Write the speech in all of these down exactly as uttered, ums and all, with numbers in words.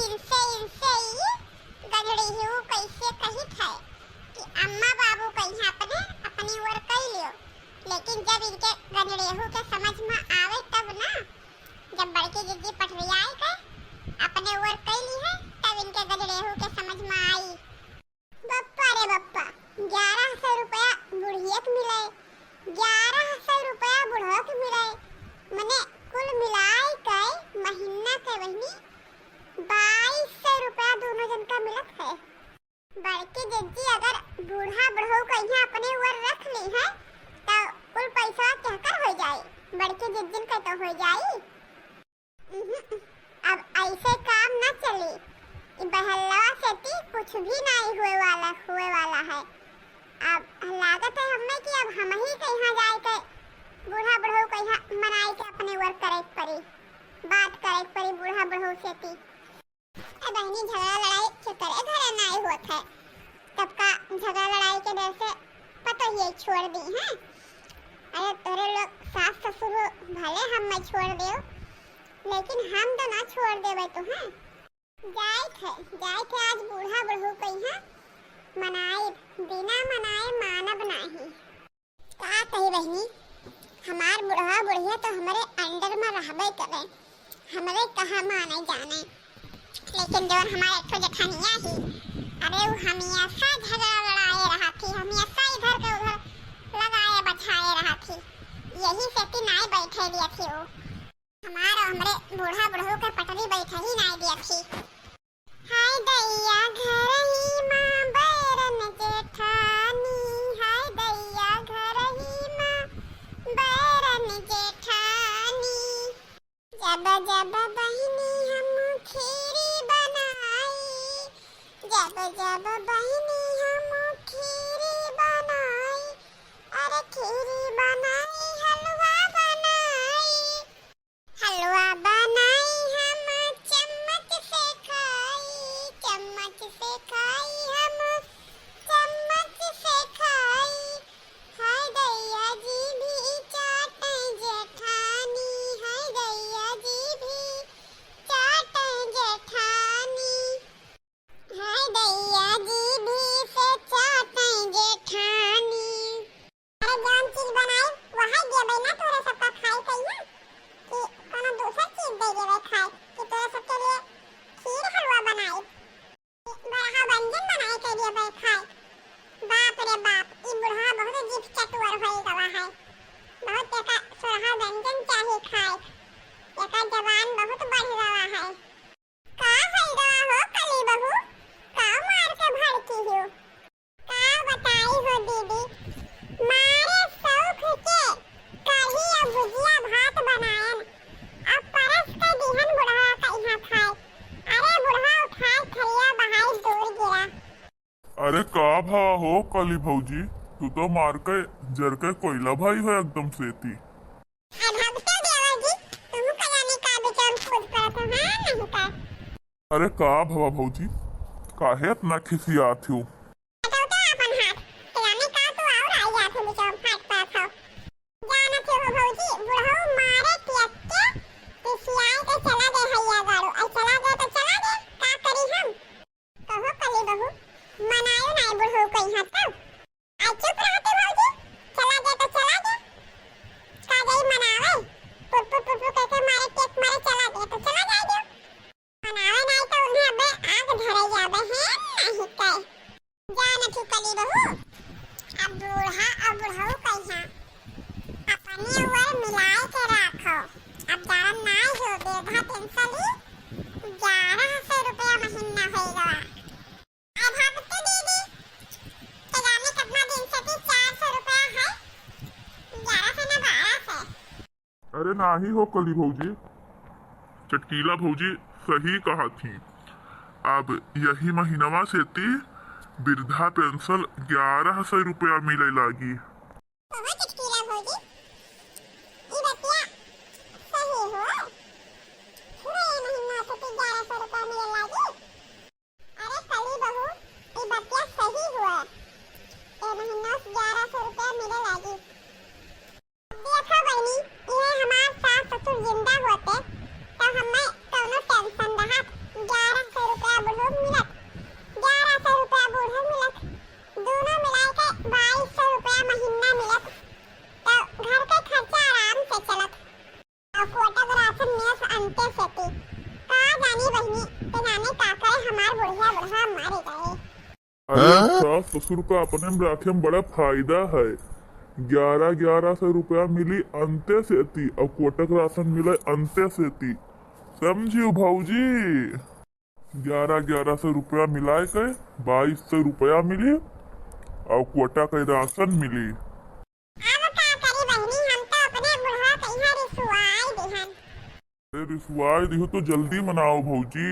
इनसे, इनसे ई गजड़ेहू कैसे कहित है कि अम्मा बाबू कहिया अपने, अपनी ओर कइ लियो, लेकिन जब इनके गजड़ेहू के समझ में आवे तब ना, जब बड़की जिज्जी पटरियाई के अपने ओर कइ ली है, तब इनके गजड़ेहू के समझ में आई। बप्पा रे बप्पा, ग्यारह सौ रुपया बुढ़िया के मिले, ग्यारह सौ रुपया बुढ़वा के मिले, मने कुल मिलाई के महीना के बहिनी बाईस सौ रुपया दोनों जन का मिलत है। बड़की जिज्जी अगर बूढ़ा बुढ़ऊ कहिया अपने ओर रख ली है, त कुल पैसा केहकर हो जाई? बड़की जिज्जिन के तो हो जाई। उहुं, अब ऐसे काम न चली। ई बहल्लवा सेती कुछ भी नाई हुए वाला, हुए वाला है। अब लागत है हमें कि अब हमही कहिया जाए के बूढ़ा बुढ़ऊ कहिया मनाई के अपने ओर करे के परी, बात करे के परी बूढ़ा बुढ़ऊ सेती। ए बहिनी, झगड़ा लड़ाई केकरे घरे नाई होत है। तब का झगड़ा लड़ाई के डर से पतोहिए छोड़ दी हैं? अरे तोरे लोग सास ससुर हो, भले हम मैं छोड़ देव, लेकिन हम तो ना छोड़ देवे तो हैं। जाइत है, जाइत है, आज बूढ़ा बुढ़ऊ कहिया मनाई, बिना मनाए मानब नाही। का कही बहिनी, हमार बुढ़वा बुढ़िया तो हमरे under में रहबे करे, हमरे कहा माने जाने। लेकिन जवन हमार एक ठो जेठनिया ही, अरे उ हमेशा झगड़ा लड़ाए रहत ही, हमेशा इधर के उधर लगाए बझाए रहत ही, यही सेती नाई बैठे दियत ही उ। हमार हमरे बूढ़ा बुढ़ऊ के पटरी बैठही नाई दियत ही। हाय दैया घरही माँ बैरन जेठानी, हाय दैया घरही माँ बैरन जेठानी। जब जब बहिनी हम खीरी बनाई, जब जब बहिनी हम खीरी बनाई, अरे खीरी बनाई, हलवा बनाई। हलवा बनाई हम चम्मच से खाई, चम्मच से खाई हम चम्मच से खाई। हाय दैया जीभी चाटै जेठानी, हाय दैया जीभी चाटै जेठानी। हाय दैया जीभी से चाटै जेठानी। अरे जौन चीज बनाई वही देबै ना तोरे सबका खाए कहिया कि कोनो दूसर चीज दे देबै खाए कि तोरे सबके लिए खीर हलवा बनाई, बरहा व्यंजन बनाए के देबै खाए। बाप रे बाप, ई बुढ़वा बहुत जीभ चटुअर होई गवा है, बहुत एका सोरहा व्यंजन चाही खाए, एका जबान बहुत बढ़ गवा है। का होई गवा हो कली बहू, का मार के भड़की हो? का बताई हो दीदी, मारे शौक के कढ़ी अउर भुजिया भात बनायन, अब परस के दिहन बुढ़वा कहिया खाए। अरे बुढ़वा उठाए थरिया बहाई दूर गिरा। अरे का भा हो कली भौजी, तू तो मार के जर के कोयला भई हो एकदम सेती। अब हम तो देवर जी, तुहू का जाने का बिचार कूद पड़त हो, हाँ नहीं का? अरे का भवा भौजी, काहे इतना खिसियात हो? हटाओ तो अपन हाथ, का जाने का तू और आई जात हो बिचार फाट पात हो। जानत हो भौजी, बुढ़ऊ मारे पियत के पिसियाए के चला गए हैया गाड़ू, आई चला गए तो चला गए, का करी हम? कहो कली बहू, मनायो नाय बुढ़ऊ कहिया तब। आ चुप रहते भौजी, चला गया तो चला गया। का जाई मनावे? पुरपुर पुरपुर कह के मारे, टेक मारे चला गया तो चला जाए दो। मनावे नाय तो उन्हें अबे आग धरे जाबे है नहीं कहे। जान थी कली बहू, अब बूढ़ा और बुढ़ऊ कहिया अपनी ओर मिलाए के राखो। अब जान नाय हो, बेधा पेंसिल ही ग्यारह सौ रुपया महीना होई गवा। अब हम तो दीदी, तो जाने कितना दिन से थी चार सौ रुपया है, ग्यारह सौ ना बारह सौ। अरे नाही हो कली भौजी, चटकीला भौजी सही कहा थी। अब यही महीनवा से ती वृद्धा पेंशन ग्यारह सौ रुपया मिले लागी। बहुत चटकीला भौजी, ई बतिया सही हो। पूरा ये महीना से ती ग्यारह सौ रुपया मिले लागी। अरे कली बहू, ई बतिया सही हुआ। ए महीना से ग्यारह सौ रुपया मिले लागी। देखो बहिनी, ये हमार सास ससुर जिंदा होते, तो हमें कौनो टेंशन रहत, ग्यारह जानी बहिनी, ते जाने का करे, हमार बुढ़िया बुढ़वा मर गए। अरे हाँ? सास ससुर का अपने में राखे में बड़ा फायदा है। ग्यारह ग्यारह सौ रुपया मिली अंते सेती, और कोटक राशन मिले अंते सेती। समझियो भौजी, ग्यारह ग्यारह सौ रुपया मिलाए के बाईस सौ रुपया मिली, और कोटा के राशन मिली। अब का करी बहिनी, हम तो अपने बुढ़वा के यहाँ रिसवाई दिहन। अरे रिसवाई दिहो तो जल्दी मनाओ भौजी,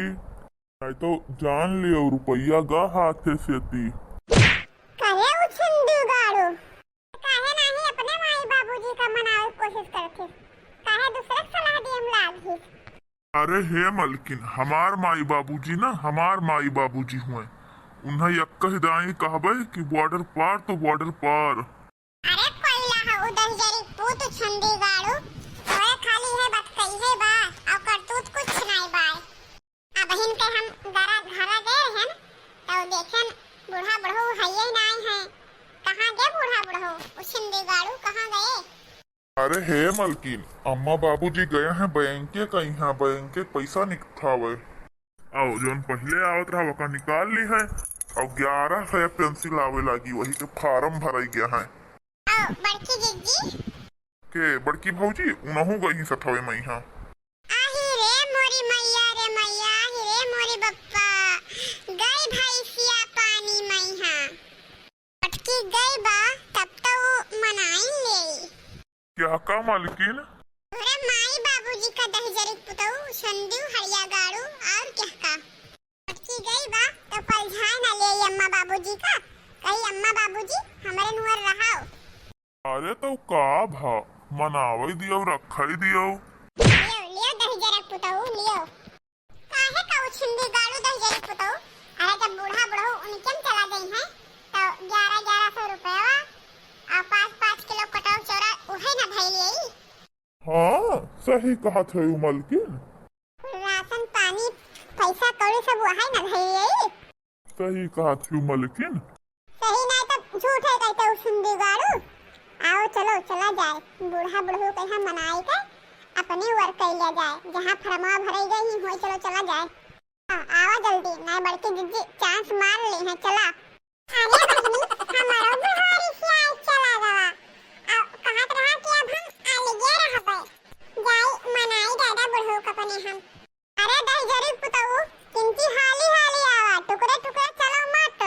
नहीं तो जान लियो रुपया गा हाथे सेती। करे उछिंदी गाड़ू, काहे नाही अपने माई बाबूजी का मनावे के कोशिश करथिस, काहे दूसरे के सलाह दिए में लाग हिस? अरे हे मलकिन, हमार माई बाबूजी ना हमार माई बाबूजी हुए, उन्हें यक्कह दाई कहबे कि बॉर्डर पार तो बॉर्डर पार। अरे कोइला हऊ दहिजरी पूत छंदी गाड़ू, तोरे खाली है बतकही है बा, और करतूत कुछ नहीं बाय। अबहिन के हम गरा घरा गए रहन, तो देखेन बूढ़ा बुढ़ऊ हइये नाई है। कहाँ गए बूढ़ा बुढ़ऊ? उछिंदी गाड़ू कहाँ गए? अरे हे मलकिन, अम्मा बाबूजी गए हैं बैंके का, यहाँ बैंके पैसा निकठावे। आओ, जौन पहिले आवत रहा, ओका निकाल ली है। और ग्यारह सौ पेंसिल आवे लागी, वही के फार्म भराई गया है। आओ, बड़की जिज्जी। के बड़की भौजी, उनहु गई सथवे मइहाँ। आही रे मोरी मैया रे मैया, आही रे मोरी बप्पा, गई भैंसिया पानी मइहाँ। पटकी गई बा, तब तो उ मनाई लेई। क्या का मालकिन? तोहरे माई बाबूजी का दहिजरी पुतऊ, संदीव हरिया गाड़ू, और क्या का? पटकी गई बा, तो पलझाए ना लेई अम्मा बाबूजी का, कही अम्मा बाबूजी हमरे नुअर रहाओ। अरे तो का भा, मनावई दियो, रखई दियो। लियो, लियो दहिजरक पुतऊ, लियो। काहे का उछिंदी गाड़ू दहिजरक पुतऊ? अरे जब बूढ़ा बुढ़ऊ उनके में चला गई हैं, तो ग्यारह ग्यारह सौ रुपया और पाँच पाँच किलो कटऊ चौरा उहे न धई लेई। हाँ, सही कहत है उ मलकिन। राशन पानी, पैसा कौड़ी सब वही न धई लेई। सही कहत है उ मलकिन। सही नहीं तब झूठ है कहते उ सुंदी गाड़ू। आओ चलो चला जाए, बूढ़ा बुढ़ऊ के यहाँ मनाई के अपने वर कैले जाए, जहाँ फरमा भरे गई ही होई, चलो चला जाए। हाँ, आवा जल्दी, नहीं बड़की जिज्जी चांस मार ली है, चला। अरे बहिनी, हमारो बुढ़ारी से आज चला गवा। अब कहत रहा कि अब हम अलगे रहबे। जाई मनाई दादा बुढ़ऊ कपने हम। अरे दहिजरी पुतऊ, किंची हाली हाली आवा, टुकड़े टुकड़े चलो मत,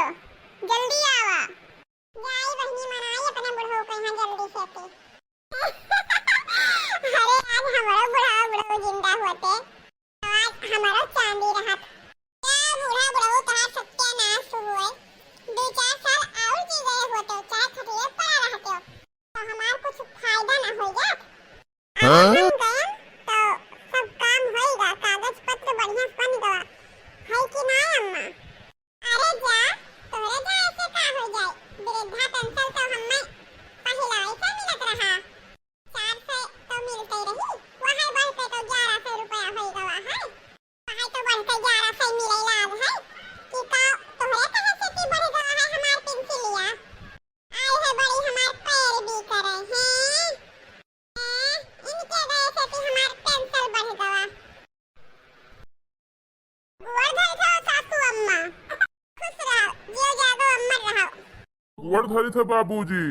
जल्दी आवा। जाई बहिनी मनाई अपने बुढ़ऊ के यहाँ जल्दी से आके। अरे आज हमारो बुढ़ऊ बुढ़ऊ जिंदा होते, आज हमारो चांदी रहत। क्या बूढ़ा बुढ़ऊ तहार सत्यानाश हुए। दो चार साल और जी गए होते, चाहे खटिए पड़ा रहते, तो हमार कुछ फायदा ना हो जात। हाँ? हम गयन तो सब काम होइगा, कागज पत्र बढ़िया से बन गवा। है कि ना अम्मा? अरे जा, तोरे जाए से का हो जाए, वृद्धा पेंशन तो हमें पहला से मिलत रहा। चार सौ तो मिलते रही, वहाँ बढ़ के तो ग्यारह सौ रुपया हो गवा है। वहाँ तो बढ़ के ग्यारह सौ मिले लाग है कि का तोहरे कहे से कि बढ़ गवा है हमार पेंसिलिया? आए है बड़ी हमार पैर भी करे हैं। हैं, इनके गए से कि हमार पेंसिल बढ़ गवा। गोड़ धरी थो सासू अम्मा। खुश रहो, जियो जागो अमर रहो। गोड़ धरी थे बाबूजी।